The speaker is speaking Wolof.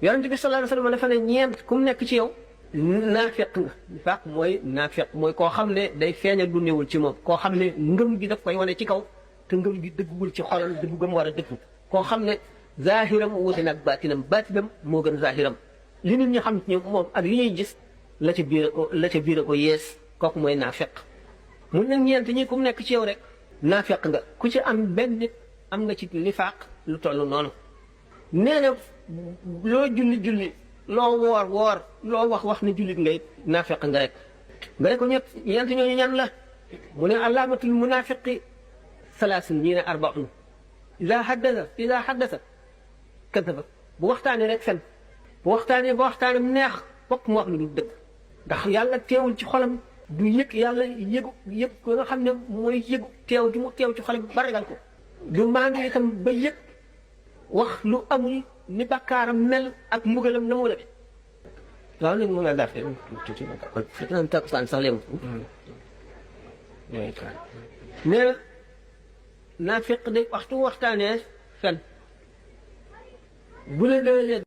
yonent bi sallallahu alayhi wa sallam dafa ne ñeent ku mu nekk ci yow naafeq nga nifaaq mooy naafeq mooy koo xam ne day feeñal lu néewul ci moom koo xam ne ngëm gi daf koy wane ci kaw te ngëm gi dëgguwul ci xolam dëggu gëm war a dëggu koo xam ne zahiram wuute nag baatinam moo gën zahiram li nit ñi xam ci moom ak li ñuy gis la ca biir ko yees kooku mooy naafeq mun nag ñeent ñi ku mu nekk ci yow rek naafeq nga ku ci am benn nit am nga ci nifaaq lu toll noonu nee na loo julli loo woor loo wax ne jullit ngay naafeq nga rek nga ne ko ñeent ñooñu ñan la mu ne alaamatul munaafiqi salaasun ñii ne arbaun ida haddasa kadaba bu waxtaanee rek fen bu waxtaanee mu neex fokk mu wax lu dul dëgg ndax yàlla teewul ci xolam du yëg yàlla yëg ko nga xam ne mooy yëgu teew gi mu teew ci xolam ba ragal ko du maandu itam ba yëg wax lu amul ni bakkaaram mel ak mbugalam na mu la waaw léegi mën a dafee tuuti naan takkusaan sax léegi nee na naafeq de waxtu waxtaanee fen bu la